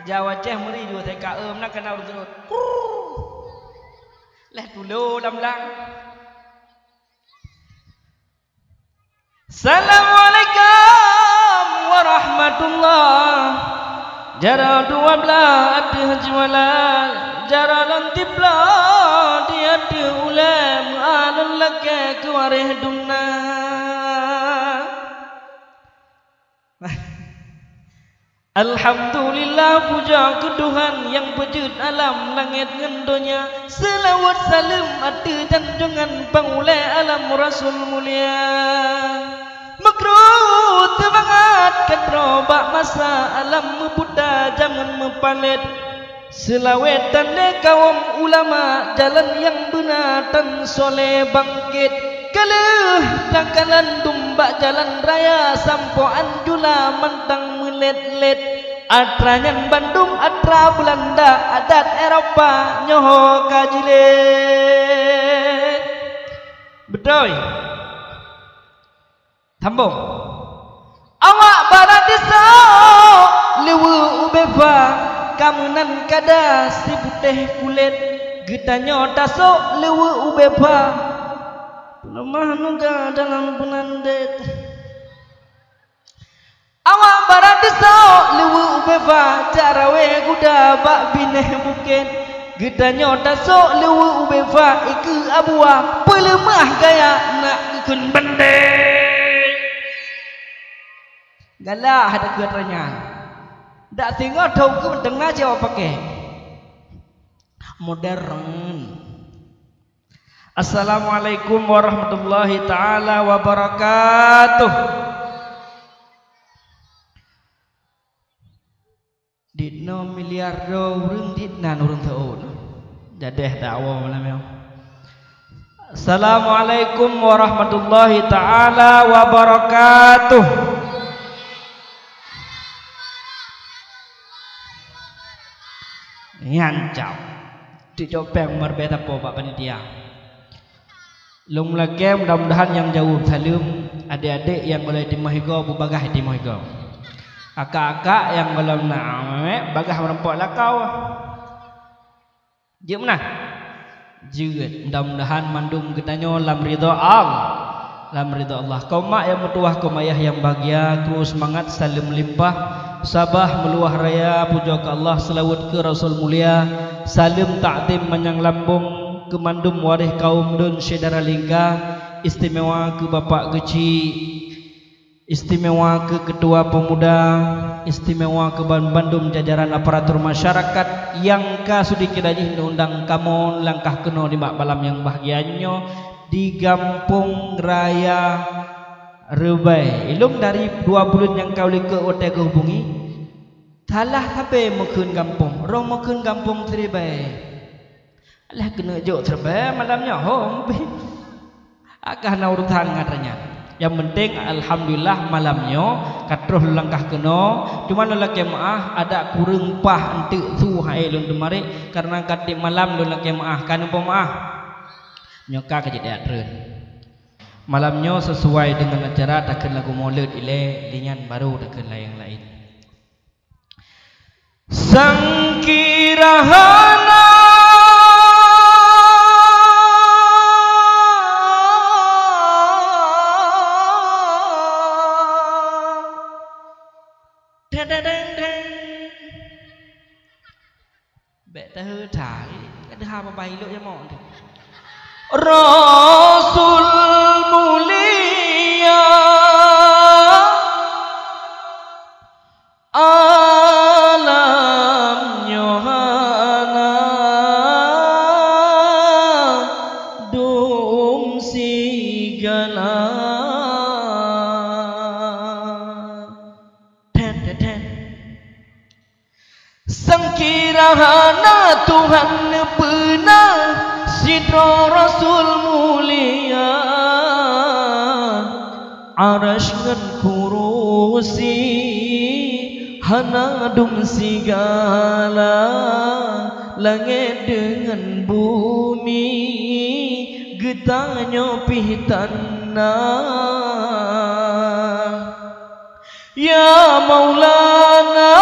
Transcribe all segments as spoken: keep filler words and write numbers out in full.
Jawa Aceh meuri jua teuka em na kana ureueng seurot. Leh tulo lam blang. Assalamualaikum warahmatullah. Jaroe dua blah ateueh jualan, jaroe lôn tiploe di ateueh ulèe, meualon lakèe keu waréh dum na. Alhamdulillah, puja keu Tuhan nyang peujeuet alam langèt ngon donya. Seulaweuet saleuem ateueh janjongan panghulèe alam Rasul mulia. Meukruet teumangat keudroe bak masa alam meubuta jameun meupalét. Seulaweuet tandé kawöm ulama jalan nyang beuna tan soleh bangkét. Ka lheueh takalon dum bak jalan raya sampoe an jula mantong meulét-lét. Atra nyan bandum atra Beulanda, adat Eropa nyoe ka jilét. Beutôi. Sambông. Awak barat disok liweue ubé fa, ka meunan kada siputéh kulét. Geutanyoe tasok liweue ubé fa, peuleumah nuga dalam peunandét. Awak barat disok liweue ubé fa, jak rawé guda bak binéh bukét. Geutanyoe tasok liweue ubé fa, ikeue abuwa peuleumah gaya nak geukheun bandé. Galak hana keu atra nyan. Dak singoh thôn keu mantong na cewek pakai. Modern. Assalamualaikum warahmatullahi taala wabarakatuh. Di noe miliar droe ureueng dit nan ureueng teuôt. Jadeh dakwa malam nyoe. Assalamualaikum warahmatullahi taala wabarakatuh. Nyan cau. Cok péng meureubeue tapo bak panitia. Lôn lakée mudah-mudahan nyang jaweueb saleuem, adék-adék nyang gohlom timoh igoe beubagaih timoh igoe. Akak-akak nyang gohlom na meuék bagah meurumpok lakoe. Jeuet meunan? Jeuet. Mudah-mudahan mandum geutanyoe lam ridha Allah. Lam ridha Allah. Kaum mak nyang meutuwah, kaum ayah nyang bahgia, kru seumangat, saleuem limpah, sabah meuluwah raya, pujoe keu Allah, seulaweuet keu Rasul mulia, saleuem takzim manyang lambong keu mandum waréh kaum lôn syedara lingka, istimewa keu Bapak Geuchik, istimewa keu Keutua Peumuda, istimewa keu ban-, bandum jajaran aparatur masyarakat nyang ka seudikit laju neuundang kamoe langkah keunoe nibak malam nyang bahgia nyoe di Gampông Raya Reubai. Ilôn dari dua buleuen nyang ka u likot watée geuhubungi, salah sabe meukheun gampông, roh meukheun gampông Siribée. Alah keuneuk jok Siribée malam nyoe, hom. Agah na urusan ngon atra nyan. Nyang penting, alhamdulillah, malam nyoe ka troh lôn langkah keunoe. Cuma lôn lakée meuáh, adak kureueng paih eunteuk su hai lôn teumarit, kareuna ka tiep malam lôn lakée meuáh, ka neupeumeuáh. Nyoe ka keujidak treun. Malam nyoe sisuai deungon acara takheun lagu Maulid ilée, lé nyan barô takheun laén-laén. Sangkira hana. Deng, deng, deng, deng. Bék teuheutai, ka deuha babai lok ya mok. Rasul mulia alam nyoe hana dum sigala. Then, then, then. Sangkira hana Tuhan neupeuna sidroe Rasul mulia, Arasy ngon kurusi hana dum sigala, langét deungon bumi geutanyoe pih tan na. Ya Maulana,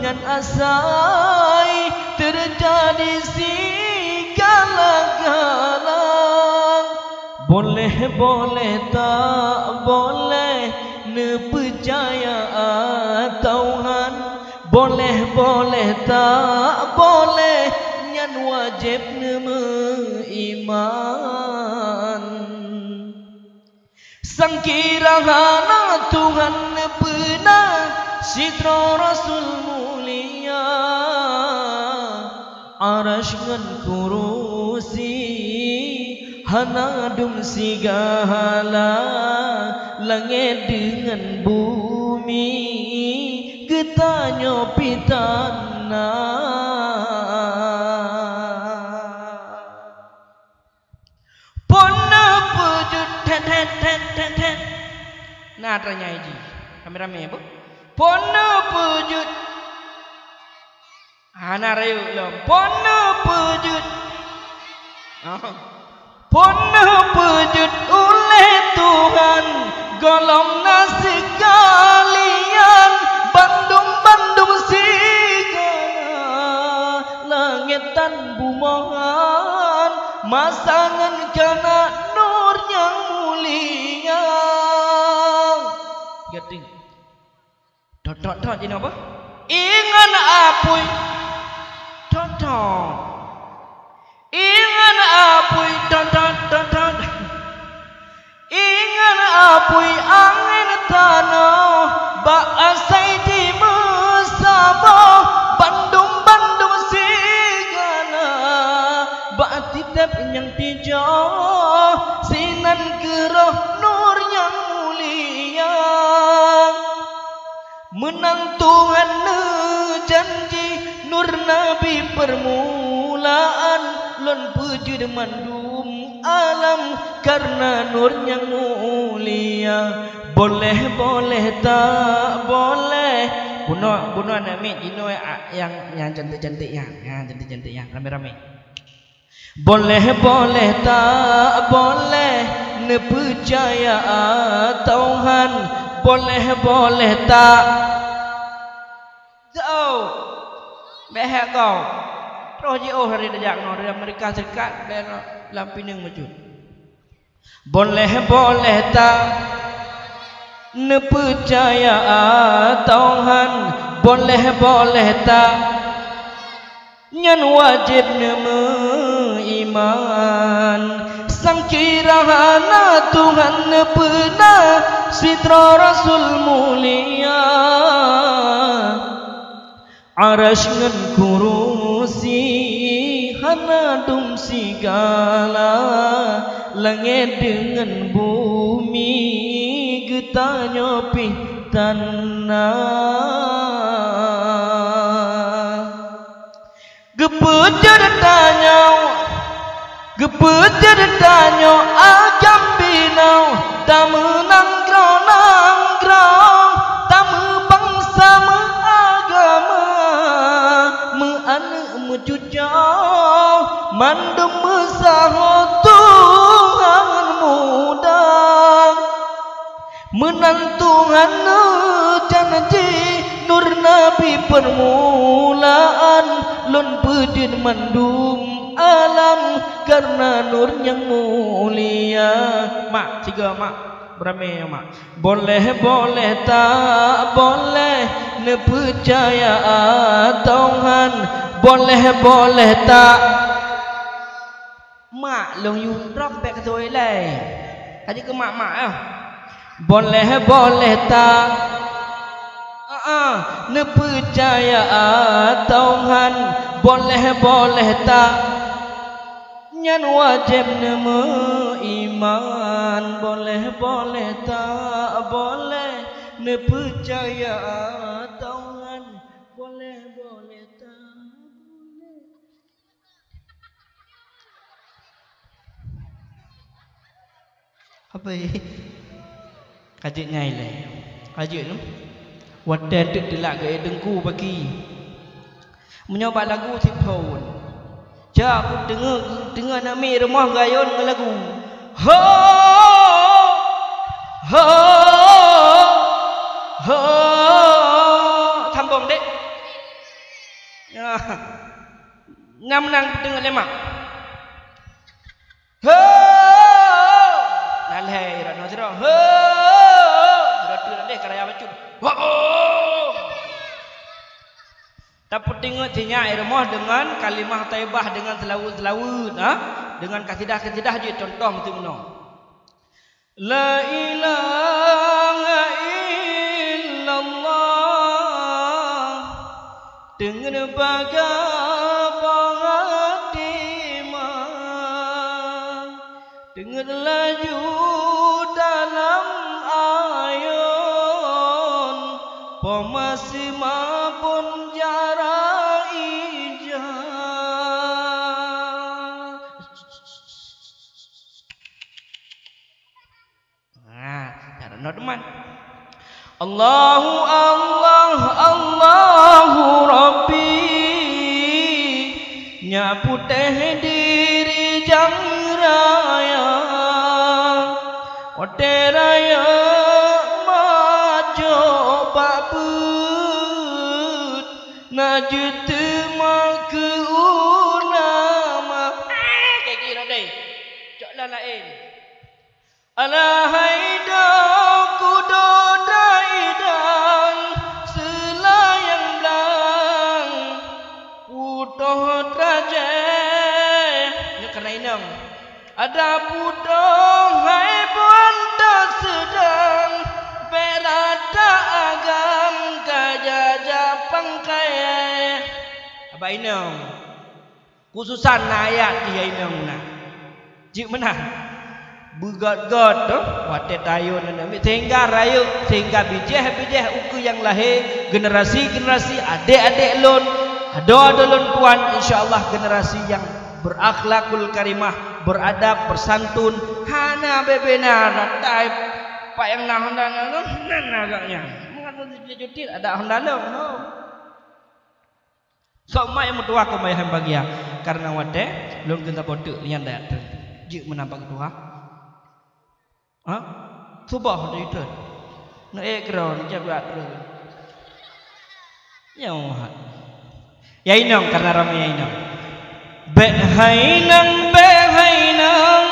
Nyan asai teujadi sigala-gala. Boleh-boleh tak boleh neupeucaya atau han. Boleh-boleh tak boleh, nyan wajéb neumeuiman. Sangkira hana Tuhan neupeuna sidroe Rasul mulia, arasy ngon kurusi hana dum sigala, langét deungon bumi geutanyoe pih tan na. Phon neupeujeuet, thet, thet, thet, thet, thet. Na, tanyai jih. Ramé-ramé, bu. Phon neupeujeuet. Hana rayeuk lom. Phon neupeujeuet. Oh. Phon neupeujeuet uleh Tuhan. Gohlom na seukalian bandum-bandum sigala, langét dan bumoe han, masa ngon kana Nur nyang mulia. Geuting. Thot, thot, thot, jinoe apa? Ingat apui. Thot, thot. Ingat apui. Thot, thot, thot, thot. Ingat apui angén tanoh bak asai jimeusaboh bandum-bandum sigala bak tieb-tieb nyang tijoh sinan keu roh Nur nyang mulia. Meunan Tuhan neujanji Nur Nabi peurmulaan lôn peujeuet mandum alam kareuna Nur nyang mulia. Boleh-boleh tak boleh. Bunoe, bunoe aneuk miet jinoe, a, nyang, nyang cantik-cantik nyan. Nyang cantik-cantik nyan. Ramé-ramé. Boleh-boleh tak boleh neupeucaya atau han. Boleh-boleh tak. Zau. Bèk hek gob. Troh jiôh dari tajak ngon dari Amerika Serikat, bèk lam pineung meucut. Boleh-boleh tak neupeucaya atau han, boleh-boleh tak, nyan wajéb neumeuiman. Sangkira hana Tuhan neupeuna sidroe Rasul mulia. Arasy ngon kurusi hana dum sigala, langét deungon bumi geutanyoe pih tan na. Geupeujeuet tanyoe Geupeujeuet tanyoe agam binoe, tameunanggroe-nanggroe, tameubangsa meuagama, meuaneuk meucucoe, mandum meusaho Tuhan muda. Meunan Tuhan neujanji, Nur Nabi peurmulaan, lôn peujeuet mandum alam kareuna Nur nyang mulia. Mak, sigoe mak, beuramé mak. Boleh-boleh tak boleh neupeucaya atau han, boleh-boleh tak. Mak lôn yue drob bèk keu ilèe. Ka jeuet keu mak-mak, eh. Boleh-boleh tak, ah, ah, neupeucaya atau han, boleh-boleh tak, nyan wajéb neumeuiman. Boleh-boleh tak, boleh neupeucaya atau han, boleh-boleh tak, boleh. Apa ye? Ka jeuet nyan ilèe. Ka jeuet nyoe. Watèe teuk teulak geuék teungku paki. Meunyoe bak lagu siphon. Cak ku teungoh, teungoh aneuk miet rumoh geuayôn ngon lagu. Ho! Ho! Ho! Sambông, Dek. Nah, nyang meunan peuteungeut lé mak. Ho! Nah, lhèe, rot nyoe sidroe. Ho! Sidroe teuk deh, ka raya bacut. Ho! Tapeuteungeut sinyak i rumoh deungon kalimah thaibah, deungon seulaweuet-seulaweuet, ha? Deungon kasidah-kasidah jeuet contoh meuteumeunoe. La ilaha illallah, teungeut bagaih bak até ma, teungeut laju dalam ayon, poma seumabon jara ija. Nah, cara nyoe teman. Allahu Allah, Allahu Rabbi, nyak putéh di rijang raya, watèe rayeuk majôk bak beuet, na jeuet teuma keu ulama. Eh, kayak gini deh. Cok lah laén. Alahai dong kudo dai dan seulayang blang, putôh trajé. Nyoe keureuna inong. Ada putôh hai buan ta seudang, bèk rata agam ka jaja pangkai. Abah inong. Khususan na ayat jih ya inong na. Jeuet meunan. Beugöt-göt tu, watèe tayôn aneuk miet. Sehingga rayeuk, sehingga bijéh-bijéh ukeue nyang lahé, generasi-generasi adék-adék lôn, adoe-adoe lôn tuan, insya Allah generasi nyang berakhlakul karimah, beradab, bersantun, hana bebe na ratai pak nyang na honda na, nan agaknya. Meukat jutit ada honda lôn, no. Sok mak nyang meutuha keu mak nyang bahagia, karena watèe lôn kheun saboh teuk nyan dak trön. Jeuet meunan bak tuha. Ha? Suboh teuh trön. Neuék keudroe, neucok dak trön. Nyoe. Ya inong, karena ramé ya inong. Bèk hai nang, bèk hai nang.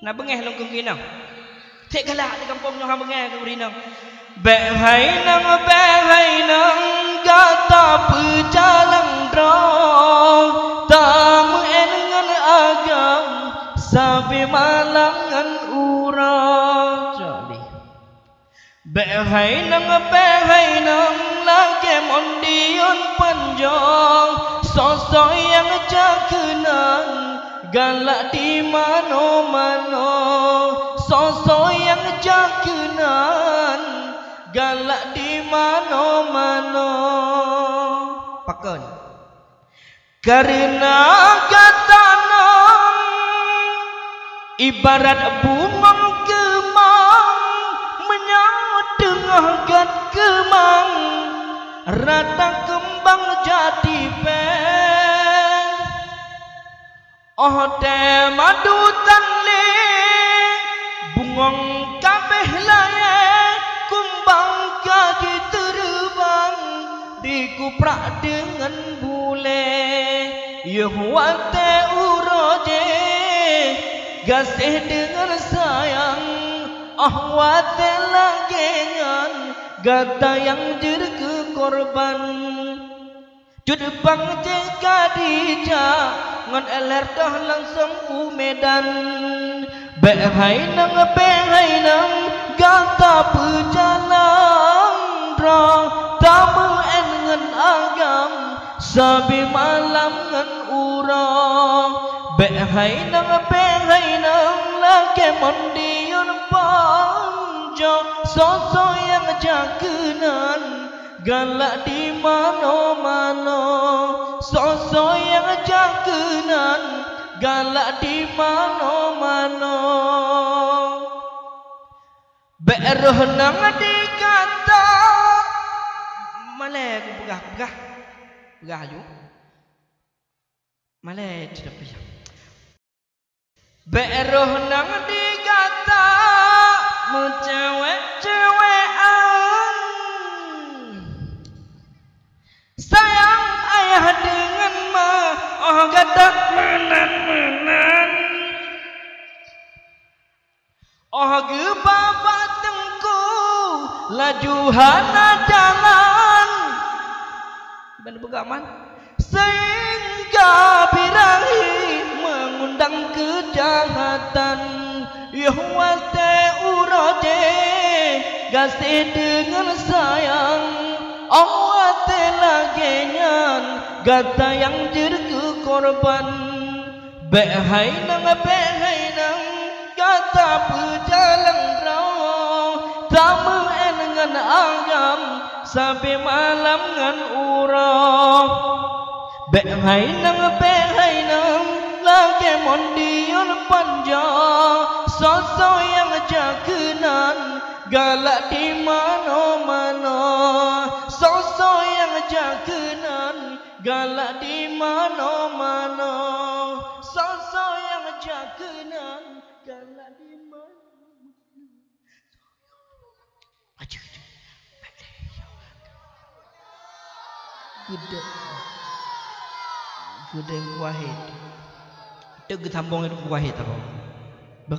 Na beungéh lôn keu inong. Cit galak di gampông nyoe hana beungéh keu ureueng inong. Bèk hai nang, bèk hai nang, gata peujalan droe, tameu'en ngon agam, sabe malam ngon uroe. Cok lé. Bèk hai nang, bèk hai nang, lagèe mondion panjoe, soe-soe nyang jak keunan, galak di mano-mano, soe-soe nyang jak keunan, galak di mano-mano. Pakon? Kareuna gata nyan ibarat bungong keumang, meunyoe teungoh gét keumang, rata keumbang jadi péng. Óh tée madu tan lé, bungong ka abéh layée, kumbang ka jiteureubang, dikuprak deungon bulée. Yoh watée uroe jéh, gaséh deungon sayang, óh watée lagée nyan, gata nyang jeuet keu korban. Cut bang jéh Khadijah ngon L R toh langsong u Medan. Bék hai nang, bék hai nang, gata peujalan droe, tameu'en ngon agam, sabe malam ngon uroe. Bék hai nang, bék hai nang, lagée mondion panjoe, soe-soe nyang jak keunan, galak di mano-mano, soe-soe nyang jak keunan, galak di mano-mano. Bék roh nang di gata. Malée kupeugah, peugah. Peugah aju. Malée cut tapi. Bék roh nang di gata meucewek-cewekan. Sayang ayah deungon ma, oh gata meunan-meunan. Oh geuba bak teungku, laju hana jalan. Ban peugah man. Sehingga birahi mengundang kejahatan. Yoh watée uroe jih gaséh deungon sayang, oh watée lagée nyan gata nyang jeuet keu korban. Bék hai nang, bék hai nang, gata peujalan droe, tameuén ngon agam sabe malam ngon uroe. Bék hai nang, bék hai nang, lagée mon diyuel panja, soe-soe nyang jak keunan galak di manoe-manoe, soe-soe nyang jak keunan galak di manoe-manoe, soe-soe nyang jak keunan galak di manoe-manoe. Ajeue, ajeue. Geudong. Geudong kuahe. Teuk geusambong itu kuahe taro. Beuh.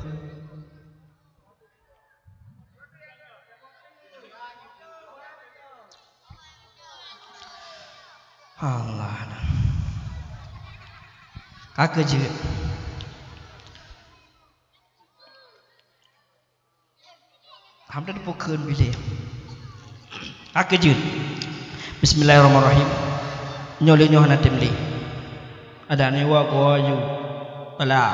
Allah. Ka keuh jeuet. Alhamdulillah, pukon biléh. Ka keuh jeuet. Bismillahirrahmanirrahim. Nyoe lé nyoe hana tem lé. Ada ni wa ko yu. Pala.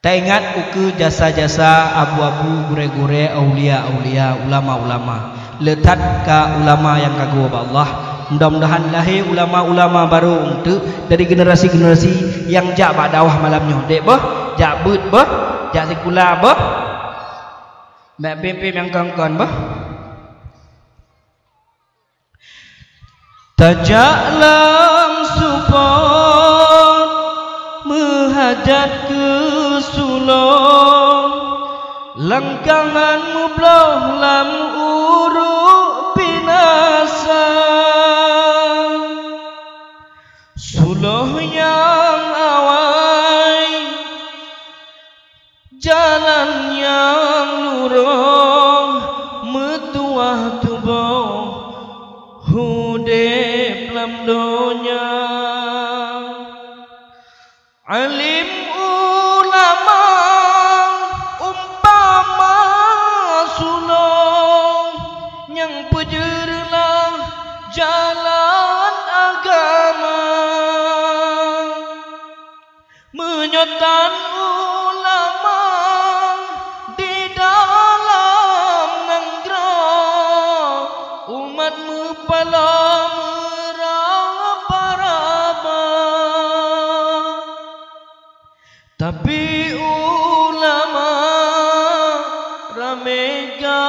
Taingat ukeue jasa-jasa abu-abu, gurée-gurée, aulia-aulia, ulama-ulama. Le that ka ulama nyang ka geuwoe bak Allah. Mudah-mudahan lahé ulama-ulama barô eunteuk dari generasi-generasi nyang jak bak dakwah malam nyoe. Dek beuh, jak beuet beuh, jak sikula beuh. Bék pém-pém nyang kon-kon beuh. Tajak lam seupôt meuhajat keu sulông, langkahan meubloh lam uruek binasa. Sulông nyang awai, jalan nyang lurông, meutuwah tuboh udeb lam donya. Alim ulama umpama sulông nyang peujeureullah jalan agama. Meunyoe tan ulama di dalam nanggroe, umat meupaloe meuraba-raba. Tapi ulama ramé ka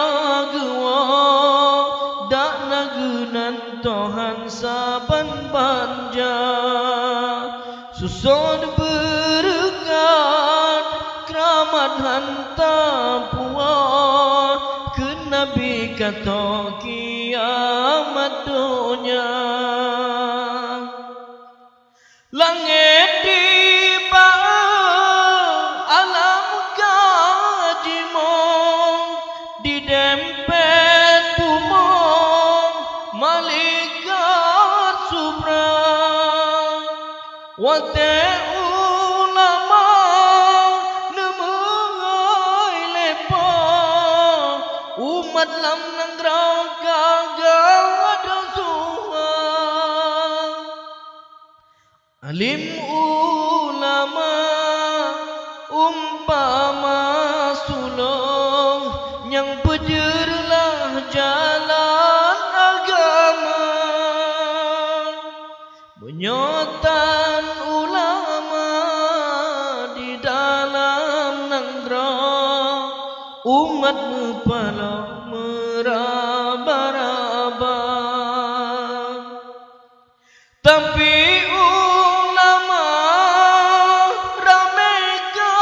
geuwoe, dak na geunan tohan saban banja. Susôn beureukat, keuramat han tapuwoe, keu Nabi ka tô kiamat donya. Langét di baeu alam ka jimong, didempet bumoe malaikat subra. Watée ulama neumeungui leupah, umat lam nanggroe ka gadôh tuha. Alim ulama umpama sulông nyang peujeureullah jalan agama. Meunyoe tan ulama di dalam nanggroe, umat meupaloe meuraba-raba. Tapi ulama ramé ka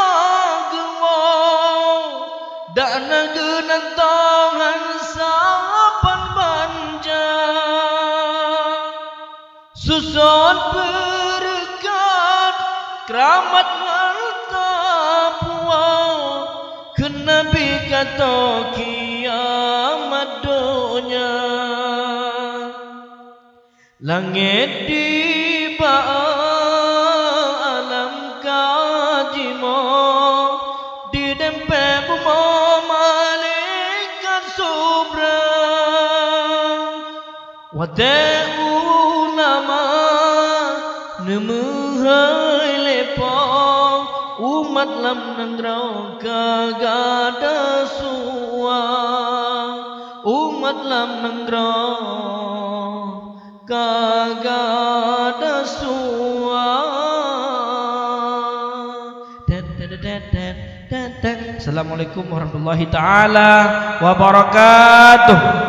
geuwoe, dak na geunan tohan saban banja. Susôn beureukat, keuramat ngon taqwa, keu Nabi ka tô kiamat donya. Langét di bak alam ka jimoe, didempé bumoe malaikat subra. Watée ulama neumeuhôi lé po, umat lam nanggroe ka gata suwa, umat lam nanggroe ka gata suwa. Tet, tet, tet, tet, tet, tet. Assalamualaikum warahmatullahi taala wabarakatuh.